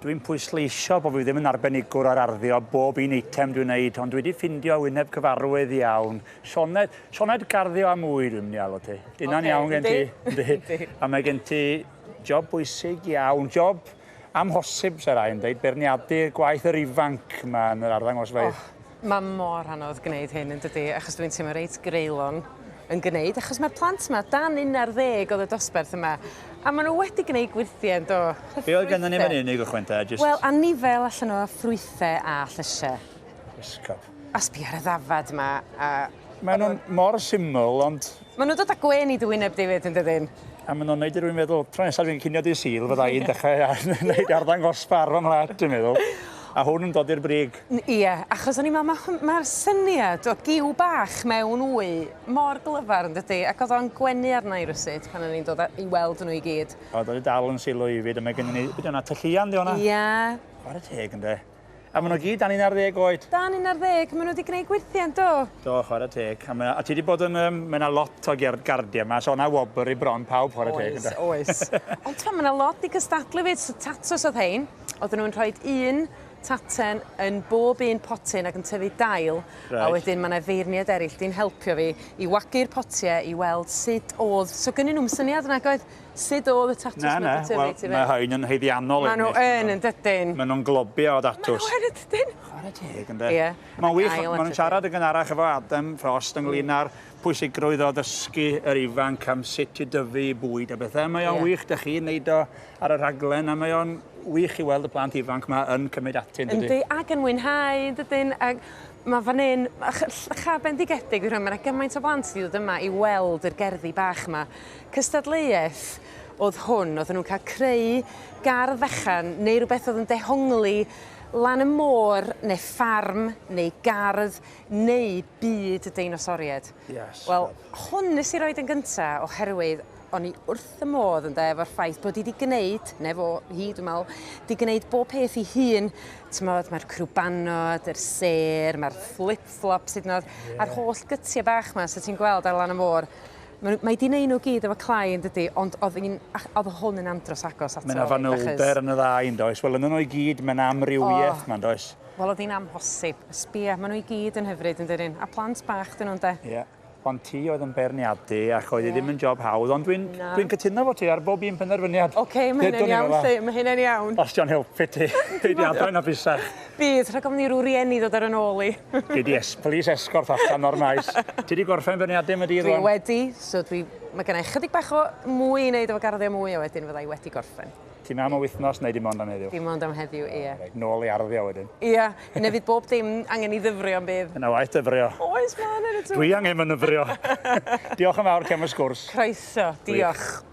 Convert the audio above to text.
Dwi'n pwysleisio bod fi ddim yn arbenigwr ar arddio bob un eitem dwi'n neud, ond dwi wedi ffindio wyneb cyfarwydd iawn. Sioned, Sioned garddio a mwy dwi'n mynd i alw ti. Dyna'n okay, iawn gen ti. Yndi. A mae gen ti job bwysig iawn, job amhosib, se rai yn dweud, beirniadu gwaith yr ifanc yma yn yr arddangosfeydd. Oh, mae mor anodd gwneud hyn yn dydi, achos dwi'n teimlo reit greulon yn gwneud, achos mae'r plant yma dan 11 oedd y dosbarth yma, a maen nhw wedi gwneud gwyrthiau yn do. Be oedd gennym ni fan hyn i gychwyn te? Just... Wel, anifel allan o ffrwythau a llysiau. Esgob. A sbio ar y ddafad yma, a... Maen nhw'n mor syml, ond... Maen nhw'n dod â gwên i dy wyneb di 'fyd, yn dydyn? A maen nhw'n neud i rywun feddwl, tro nesaf dwi'n cinio dydd Sul, fydda i'n dechrau ar wneud arddangosfa ar fy mhlât, dwi'n meddwl. A hwn yn dod i'r brig. Ie, achos o'n i'n meddwl, mae'r ma syniad o giw bach mewn wy mor glyfar, yn dydy? Ac oedd o'n gwenu arna i rywsut pan o'n i'n dod i weld nhw i gyd. Oedd o'n dal yn sylw i fyd, a mae gennym ni, beth yna, tylluan di hwnna? Ie. Chwarae teg, ynde? A maen nhw gyd dan 11 oed. Dan 11, maen nhw wedi gwneud gwirthiant, do? Do, chwarae teg. A, ma, a ti wedi bod yn... Um, mae yna lot o gardiau yma, so yna wobr i bron pawb, chwarae teg. Oes, oes. Ond tra, mae yna lot i gystadlu fyd. So tatws oedd hein. Oedden nhw'n rhoi un taten yn bob un potyn ac yn tyfu dail. Right. A wedyn mae yna feirniaid eraill di'n helpio fi i wagu'r potiau i weld sut oedd... So gynnyn nhw'm syniad nag oedd Sut oedd y tatws Na, na, 'ma 'di tyfu wel, ti mae rhain yn haeddiannol Maen nhw yn, yn dydyn? Maen nhw'n globio o datws. Maen nhw yn, yn dydyn? Chwarae teg, ynde? Ie. Mae'n wych, maen nhw'n siarad yn gynharach efo Adam Frost ynglyn mm. â'r pwysigrwydd o ddysgu yr ifanc am sut i dyfu bwyd a bethau. Mae o'n yeah. wych, dych chi'n neud o ar y rhaglen, a mae o'n wych i weld y plant ifanc yma yn cymryd ati, yn dydy? Yndi, ac yn mwynhau, yn dydyn? Ac mae fan hyn, cha bendigedig, mae yna gymaint o blant wedi dod yma i weld yr gerddi bach yma. Cystadleuaeth oedd hwn, oedden nhw'n cael creu gardd fechan neu rhywbeth oedd yn dehongli lan y môr neu ffarm neu gardd neu byd y deinosoriaid. Yes. Wel, hwn nes i roed yn gynta oherwydd o'n i wrth y modd ynde efo'r ffaith bod hi 'di gneud, neu fo, hi dwi'n meddwl, 'di gneud bob peth 'i hun. T'mod, mae'r crwbanod, yr sêr, mae'r flip-flops hyd yn o'd, yeah. a'r holl gytie bach 'ma so ti'n gweld ar lan y môr. Ma' nhw- mae 'di neud nhw gyd efo clai yndydi, ond o'dd hi'n ach- o'dd hwn yn andros agos ato Mae 'na fi achos... fanylder yn y ddau yndoes? Wel ynddyn nhw i gyd mae 'na amrywiaeth O. 'ma yndoes? Wel o'dd hi'n amhosib. Sbia, ma' nhw i gyd yn hyfryd yndydyn? A plant bach 'dyn nhw ynde? Ie. Ond ti oedd yn beirniadu ac oedd hi Ie. ddim yn job hawdd ond dwi'n Na. dwi'n cytuno efo ti ar bob un penderfyniad. Oce, ma' hynny'n iawn 'lly, ma' hynny'n iawn. Os 'di o'n helpu ti. Dwi 'di adael yn hapusach. Bydd, rhag ofn i ryw rieni ddod ar 'yn ôl i. Gei di es- police escort allan o'r maes. Ti 'di gorffen beirniadu am y dydd Dwi rwan? wedi, so dwi... Mae gennai chydig bach o mwy i wneud efo garddio mwy a wedyn fydda i wedi gorffen. Ti'n am y wythnos neu dim ond am heddiw? Dim ond am heddiw, ie. Reit, nôl i arddio wedyn. Ia, neu fydd bob dim angen 'i ddyfrio yn bydd? Yna waith dyfrio. Oes, ma' 'na Dwi angen fy nyfrio. Diolch yn fawr ti am y sgwrs. Croeso, diolch. Gwych.